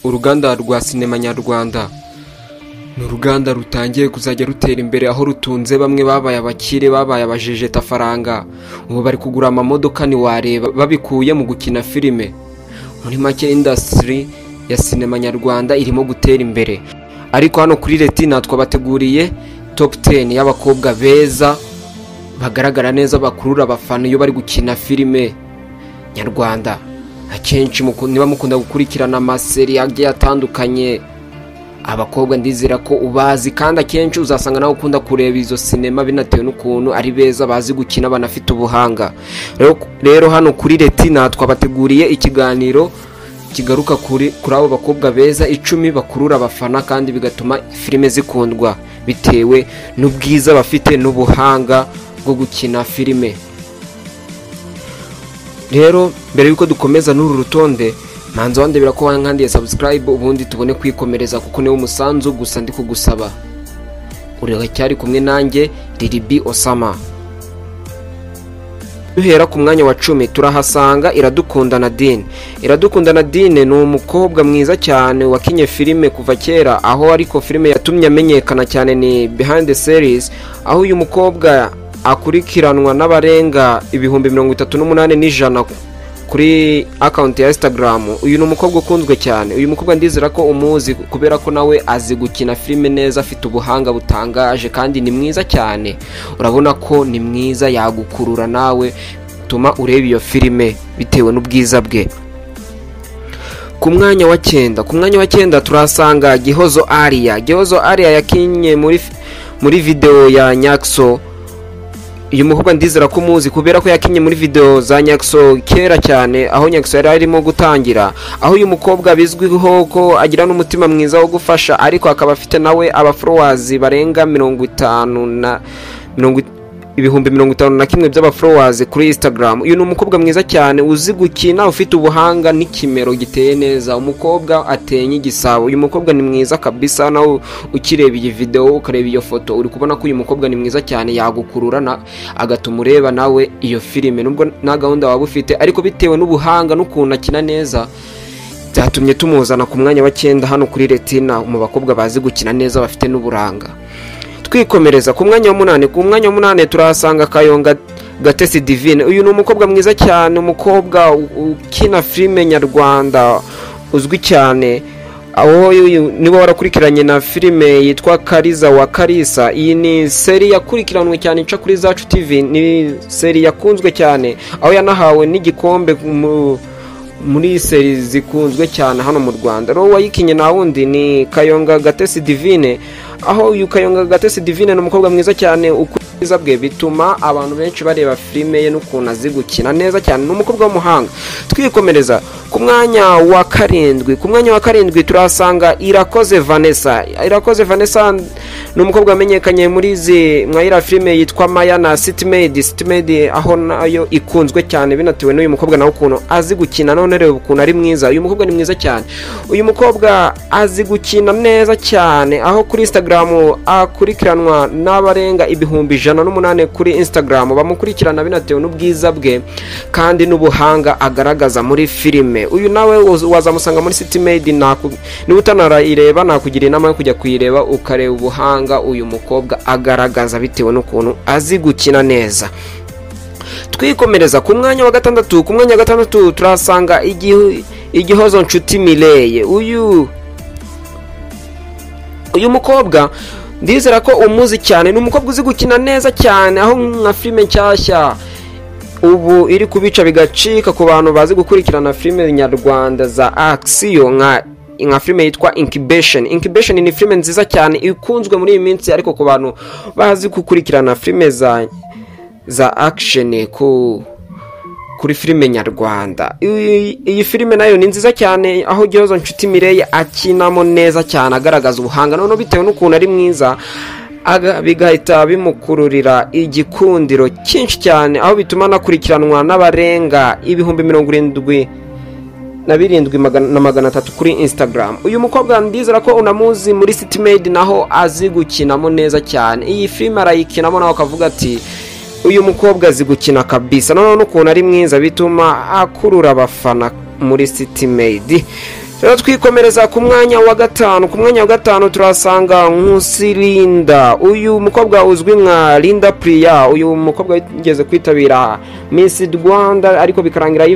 Uruganda rwa sinema nyarwanda ni uruganda rutangiye kuzajya rutera imbere, aho rutunze bamwe babaye abakire, babaye abajejetafaranga, ubu bari kugura amamodoka ntiwareba babikuye mu gukina filime. Muri make industry ya sinema nyarwanda irimo gutera imbere. Ariko hano kuri Retina twabateguriye top 10 y'abakobwa beza bagaragara neza, bakurura abafana iyo bari gukina filime nyarwanda. Akenshi niba mukunda gukurikirana amaseri agiye atandukanye, abakobwa ndizera ko ubazi, kandi akenshi uzasanga nawe ukunda kureba izo sinema binatewe n'ukuntu ari beza, bazi gukina, banafite ubuhanga. Rero hano kuri Retina twabateguriye ikiganiro kigaruka kuri abo bakobwa beza 10 bakurura abafana kandi bigatuma filime zikundwa bitewe n'ubwiza bafite n'ubuhanga bwo gukina filime. Rero mbere yuko dukomeza n'uru rutonde, manza wandebera ko wankandiye subscribe, ubundi tubone kwikomereza, kuko niwo musanzu gusa ndi kugusaba. Uracyari kumwe nanjye Lilibi Osama. Duhera ku mwanya wa 10 turahasanga Iradukunda Nadine. Iradukunda Nadine ni umukobwa mwiza cyane wakinye filime kuva kera, aho ariko filime yatumye amenyekana cyane ni Behind the Series, aho uyu mukobwa akurikiranwa n'abarenga 38,100 kuri account ya Instagram. Uyu ni umukobwa ukunzwe cyane. Uyu mukobwa ndizera ko umuzi kubera ko nawe azi gukina filime neza, afite ubuhanga butangaje kandi ni mwiza cyane. Urabona ko ni mwiza, yagukurura nawe tuma ureba iyo filime bitewe n'ubwiza bwe. Ku mwanya wa 9, ku mwanya wa 9 turasanga Gihozo Aria. Gihozo Aria yakinye muri video ya Nyakso. Uyu mukobwa ndizera ko muzi kubera ko yakinye muri video za Nyakso kera cyane, aho Nyakso yari arimo gutangira, aho uyu mukobwa bizwiho ko agira n'umutima mwiza wo gufasha, ariko akaba afite nawe aba followers barenga 51,000 by'aba followers kuri Instagram. Uyu ni umukobwa mwiza cyane uzi gukina, ufite ubuhanga n'ikimero giteye neza, umukobwa atenye igisabo. Uyu mukobwa ni mwiza kabisa, nawe ukireba iyi video ukareba iyo foto uri kubona ko uyu mukobwa ni mwiza cyane, yagukurura na agatuma ureba nawe iyo filime, nubwo nta gahunda waba ufite, ariko bitewe n'ubuhanga n'ukuntu akina neza byatumye tumuzana ku mwanya wa 9 hano kuri Retina mu bakobwa bazi gukina neza bafite n'uburanga. Twikomereza ku mwanya wa 8. Ku mwanya wa 8 turahasanga Kayonga Gatesi Divine. Uyu ni umukobwa mwiza cyane, umukobwa ukina filime nyarwanda uzwi cyane, aho niba warakurikiranye na filime yitwa Kariza wa Karisa. Iyi ni seri yakurikiranwe cyane ica kuri Zacu TV, ni seri yakunzwe cyane aho yanahawe n'igikombe muri seri zikunzwe cyane hano mu Rwanda. Rero wayikinye na wundi ni Kayonga Gatesi Divine, aho uyu Kayonga Gatesi Divine ni umukobwa mwiza cyane, ukwiza bwe bituma abantu benshi bareba filime ye n'ukuntu azi gukina neza cyane, ni umukobwa w'umuhanga. Twikomereza ku mwanya wa 7. Ku mwanya wa 7 turasanga Irakoze Vanessa. Irakoze Vanessa ni umukobwa wamenyekanye muri izi mwayira filime yitwa Maya na City Maid. City Maid aho nayo ikunzwe cyane binatewe n'uyu mukobwa nawe ukuntu azi gukina, none reba ukuntu ari mwiza. Uyu mukobwa ni mwiza cyane, uyu mukobwa azi gukina neza cyane, aho kuri Instagram akurikiranwa n'abarenga 108,000 kuri Instagram bamukurikirana binatewe n'ubwiza bwe kandi n'ubuhanga agaragaza muri filime. Uyu nawe wazamusanga muri City Maid, niba utanarayireba nakugira inama yo kujya kuyireba ukareba ubuhanga uyu mukobwa agaragaza bitewe n'ukuntu azi gukina neza. Twikomereza ku mwanya wa 6. Ku mwanya wa 6 turasanga Igihozo Nshuti Mireye. Uyu mukobwa ndizera ko umuzi cyane, ni umukobwa uzi gukina neza cyane, aho nka filime nshyashya ubu iri kubica bigacika ku bantu bazi gukurikirana filime nyarwanda za action, nka filime yitwa Incubation. Incubation ni filime nziza cyane ikunzwe muri iyi minsi, ariko ku bantu bazi gukurikirana filime za action kuri filime nyarwanda, iyi filime nayo ni nziza cyane, aho Gihozo Nshuti Mireye akinamo neza cyane agaragaza ubuhanga, none bitewe n'ukuntu ari mwiza bigahita bimukururira igikundiro cyinshi cyane, aho bituma anakurikiranwa n'abarenga 77,300 kuri Instagram. Uyu mukobwa ndizera ko unamuzi muri City Maid, naho azi gukinamo neza cyane. Iyi filime arayikinamo nawe akavuga ati uyu mukobwa azi gukina kabisa, none n'ukuntu ari mwiza bituma akurura abafana muri City Maid. Rero twikomereza ku mwanya wa gatanu. Ku mwanya wa gatanu turasanga Nkusi Linda, uyu mukobwa uzwi nka Linda Priya. Uyu mukobwa wigeze kwitabira Miss Rwanda ariko bikarangira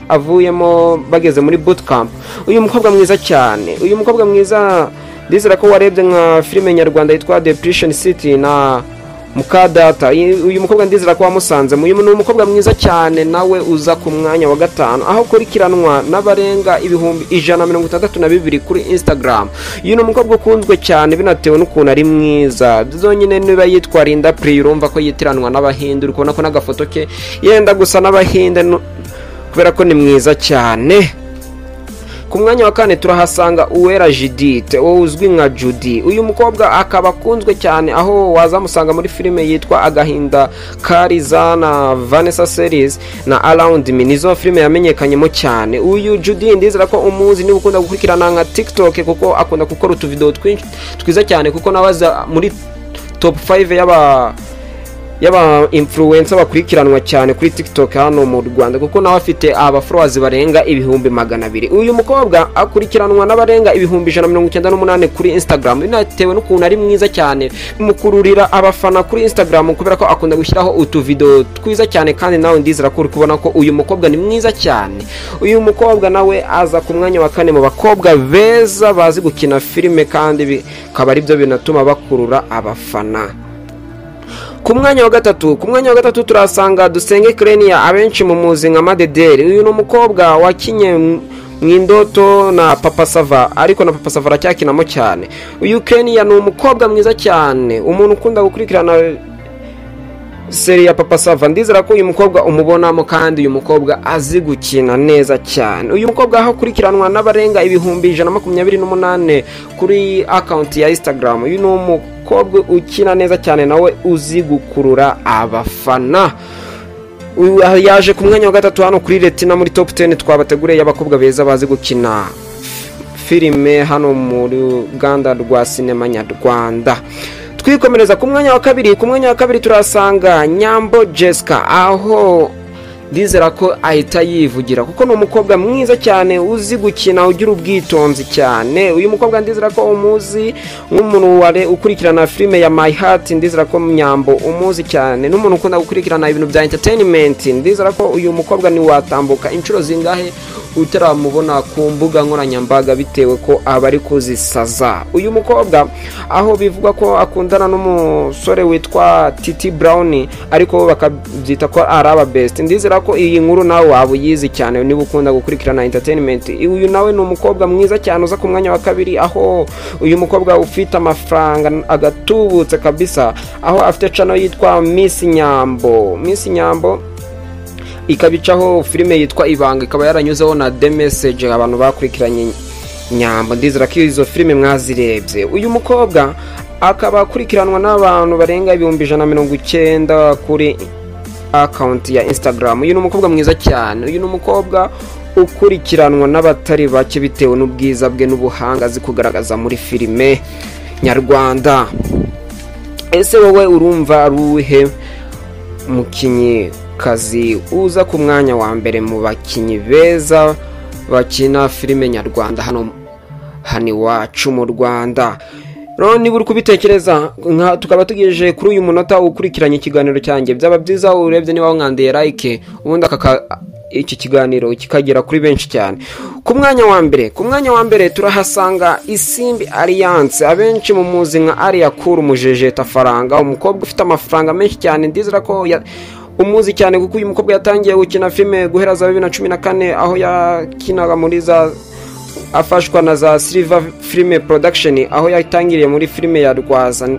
avuyemo bageze muri bootcamp. Uyu mukobwa mwiza cyane, uyu mukobwa mwiza ndizera ko warebye nka filime nyarwanda yitwa Depression City na Mukadata. Uyu mukobwa ndizera ko wamusanze. Uyu ni umukobwa mwiza cyane nawe uza ku mwanya wa gatanu, aho ukurikiranwa n'abarenga 162,000 kuri Instagram. Uyu ni umukobwa ukunzwe cyane binatewe n'ukuntu ari mwiza. Zonyine niba yitwa Linda Priya urumva ko yitiranwa n'Abahinde, uri kubona ko n'agafoto ke yenda gusa n'Abahinde kubera ko ni mwiza cyane. Ku mwanya wa kane turahasanga Uwera Judith, wowe uzwi nka Judy. Uyu mukobwa akaba akunzwe cyane, aho wazamusanga muri filime yitwa Agahinda Kariza na Vanessa Series na Around Me, nizo filime yamenyekanyemo cyane. Uyu Judy ndizera ko umuzi niba ukunda gukurikirana nka TikTok, kuko akunda gukora utuvideo twinshi twiza cyane, kuko nabaza muri top 5 y'aba influencer bakurikiranwa cyane kuri TikTok hano mu Rwanda, kuko nawe afite aba followers barenga 200,000. Uyu mukobwa akurikiranwa n'abarenga 198,000 kuri Instagram, binatewe n'ukuntu ari mwiza cyane, bimukururira abafana kuri Instagram kubera ko akunda gushyiraho utuvideo twiza cyane. Kandi nawe ndizera ko uri kubona ko uyu mukobwa ni mwiza cyane. Uyu mukobwa nawe aza ku mwanya wa kane mu bakobwa beza bazi gukina filime, kandi bikaba ari byo binatuma bakurura abafana. Ku mwanya wa gatatu, turasanga Dusenge Krenia, abenshi mu muzi nka Madederi. Uyu ni umukobwa wakinye mu Indoto na Papa Sava, ariko na Papa Sava aracyakinamo cyane. Uyu Krenia ni umukobwa mwiza cyane, umuntu ukunda gukurikirana seri ya Papa Sava ndizera ko uyu mukobwa umubonamo, kandi uyu mukobwa azi gukina neza cyane. Uyu mukobwa aho akurikiranwa n'abarenga 128,000 kuri account ya Instagram. Uyu ni umukobwa ukina neza cyane nawe uzi gukurura abafana. Uyu yaje ku mwanya wa gatatu hano kuri Retina muri top 10 twabateguriye y'abakobwa beza bazi gukina filime hano mu ruganda rwa sinema nyarwanda. Twikomereza ku mwanya wa kabiri. Ku mwanya wa kabiri turasanga Nyambo Jessica, aho ndizera ko ahita yivugira kuko ni umukobwa mwiza cyane uzi gukina, ugira ubwitonzi cyane. Uyu mukobwa ndizera ko umuzi nk'umuntu ware ukurikirana filime ya My Heart, ndizera ko Nyambo umuzi cyane, n'umuntu ukunda gukurikirana ibintu bya entertainment. Ndizera ko uyu mukobwa ni watambuka inshuro zingahe utaramubona ku mbuga nkoranyambaga bitewe ko aba ari kuzisaza. Uyu mukobwa aho bivugwa ko akundana n'umusore witwa Titi Brown, ariko bakabyita ko ari aba best. Ndizera ko iyi nkuru nawe waba uyizi cyane niba ukunda gukurikirana entertainment. Uyu nawe ni umukobwa mwiza cyane uza ku mwanya wa kabiri, aho uyu mukobwa ufite amafaranga agatubutse kabisa, aho afite channel yitwa Miss Nyambo. Miss Nyambo ikabicaho filime yitwa Ibanga, ikaba yaranyuzeho na The Message, abantu bakurikiranye Nyambo ndizera ko izo filime mwazirebye. Uyu mukobwa akaba akurikiranwa n'abantu barenga 190,000 kuri account ya Instagram. Uyu ni umukobwa mwiza cyane, uyu ni umukobwa ukurikiranwa n'abatari bake bitewe n'ubwiza bwe n'ubuhanga azi kugaragaza muri filime nyarwanda. Ese wowe urumva ari uwuhe mukinnyi kazi uza ku mwanya wa mbere mu bakinnyi beza bakina filime nyarwanda hano iwacu mu Rwanda? Rero niba uri kubitekereza, tukaba tugejeje kuri uyu munota ukurikiranye ikiganiro cyanjye, byaba byiza urebye niba wankandiye like, ubundi iki kiganiro kikagera kuri benshi cyane. Ku mwanya wa mbere turahasanga Isimbi Alliance, abenshi mu muzi nka Aria Kuru Mujejeta Faranga, umukobwa ufite amafaranga menshi cyane. Ndizera ko umuzi cyane kuko uyu mukobwa yatangiye gukina filime guhera za 2014, aho yakinaga muri za afashwa na za Silver Film Production, aho yatangiriye muri filime ya Rwaza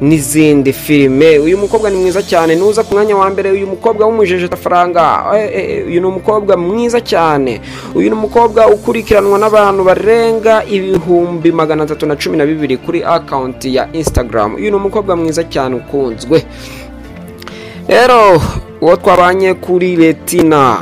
n'izindi filime. Uyu mukobwa ni mwiza cyane, nuza ku mwanya wa mbere. Uyu mukobwa w'umujeje faranga, uyu ni umukobwa mwiza cyane. Uyu ni umukobwa ukurikiranwa n'abantu barenga 312,000 kuri account ya Instagram. Uyu ni umukobwa mwiza cyane ukunzwe. Rero uwo twabanye kuri Retina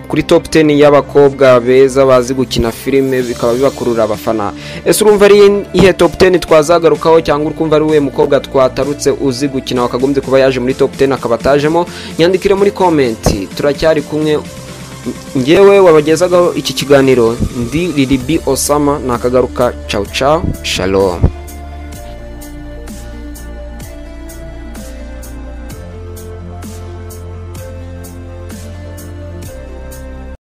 kuri top 10 y'abakobwa beza bazi gukina filime bikaba bibakurura abafana. Ese urumva ari ihe top 10 twazagarukaho, cyangwa urumva ari we mukobwa twatarutse uzi gukina wakagombye kuba yaje muri top 10 akaba atajemo? Nyandikire muri comment, turacyari kumwe. Ngewe wabagezagaho iki kiganiro ndi Lilibi Osama, nakagaruka. Ciao ciao, shalom.